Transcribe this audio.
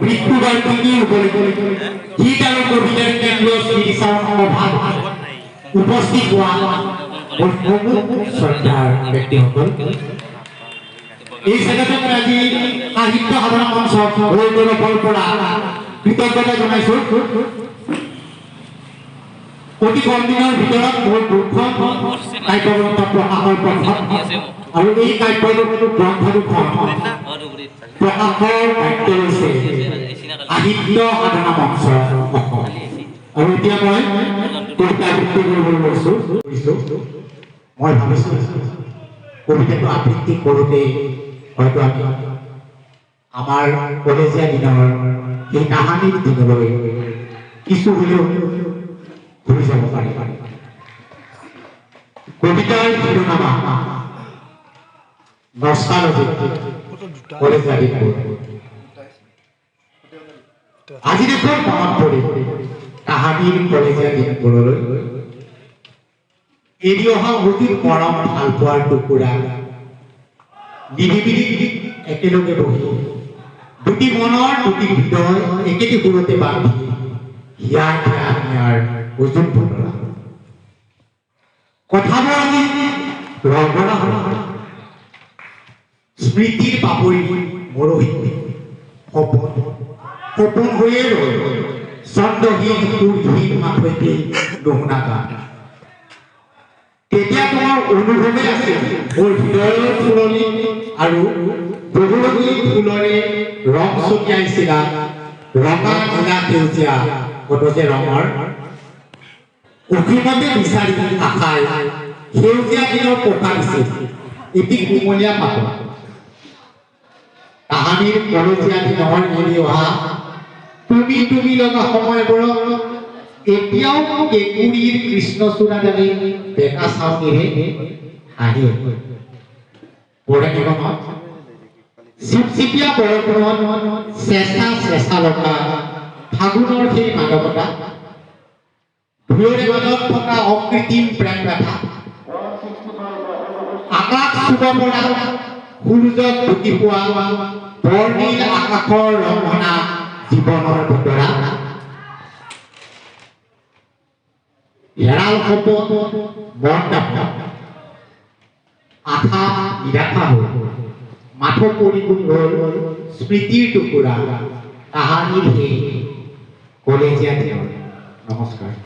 মৃত্যুবাৰ্ষিকী উপলক্ষে গীত আৰু কবিতাৰ কেন্দ্ৰীয় স্মৃতিচাৰণ সভাত উপস্থিত হোৱা মোৰ সমূহ শ্ৰদ্ধাৰ ব্যক্তিসকল, এই চেগতে মই আজি সাহিত্য সাধনা মঞ্চ মোৰ তৰফৰ পৰা কৃতজ্ঞতা জনাইছো। অতি কম দিনৰ ভিতৰত মোৰ দুখন কাব্যগ্ৰন্থ প্ৰকাশৰ পথত আৰু এই কাব্য গ্ৰন্থ দুখন প্ৰকাশৰ দায়িত্ব লৈছে সাহিত্য সাধনা মঞ্চ অসম। আৰু এতিয়া মই কবিতা আবৃত্তি কৰিবলৈ লৈছো। মই ভাবিছো, কবিতাটো আবৃত্তি কৰোঁতেই হয়তো আমি আমাৰ কলেজীয়া দিনৰ সেই তাহানিৰ দিনলৈ কিছু হ'লেও ঘূৰি যাব পাৰিম। কবিতাৰ শিৰোনামা নষ্টালজিক কলেজীয়া দিনবোৰ। আজি দেখোন মনত পৰিল তাহানিৰ কলেজীয়া দিনবোৰলৈ, এৰি অহা অধিক মৰম ভালপোৱাৰ টুকুৰা। নিৰিবিলি একেলগে বহি দুটি মনৰ দুটি হৃদয় একেটি সুৰতে বান্ধি হিয়াৰ হিয়া নিয়াৰ অযুত বতৰা কথাবোৰ আজি ৰগৰা হ'ল, স্মৃতিৰ পাপৰি মৰহি সপোন সপোন হৈয়ে ৰ'ল, ছন্দহীন, সুৰহীন, মাথৈতে নুশুনা গান। তেতিয়া তোমাৰ অনুভৱে আছিল মোৰ হৃদয়ৰ ফুলনি আৰু বহুৰঙী ফুলৰে ৰং ছটিয়াইছিলা, ৰঙা, নীলা, সেউজীয়া, কত যে ৰঙৰ। অসীমতে বিচাৰি আশাই সেউজীয়া দিনৰ পোখা দিছিল এটি কুমলীয়া পাতত। তাহানিৰ কলেজীয়া দিনৰ এৰি অহা তুমি তুমি লগা সময়বোৰত এতিয়াও কেঁকুৰিৰ কৃষ্ণচূড়াডালে বেকা চাউনিৰে হাঁহে। পৌৰাণিকনত চিপচিপীয়া বৰষুণত চেঁচা চেঁচা লগা ফাগুনৰ সেই মাদকতা, দুয়োৰে মাজত থকা অকৃত্ৰিম প্ৰেম গাথা, আকাশ চুব পৰা সূৰ্যক ঢুকি পোৱা বৰ্ণিল আকাশৰ ৰং সনা জীৱনৰ বতৰা, হেৰাল সপোন, মন দাপোন, আশা নিৰাশা হ'ল, মাথো পৰি গ'ল স্মৃতিৰ টুকুৰা তাহানিৰ সেই কলেজীয়া দিনৰ। নমস্কাৰ।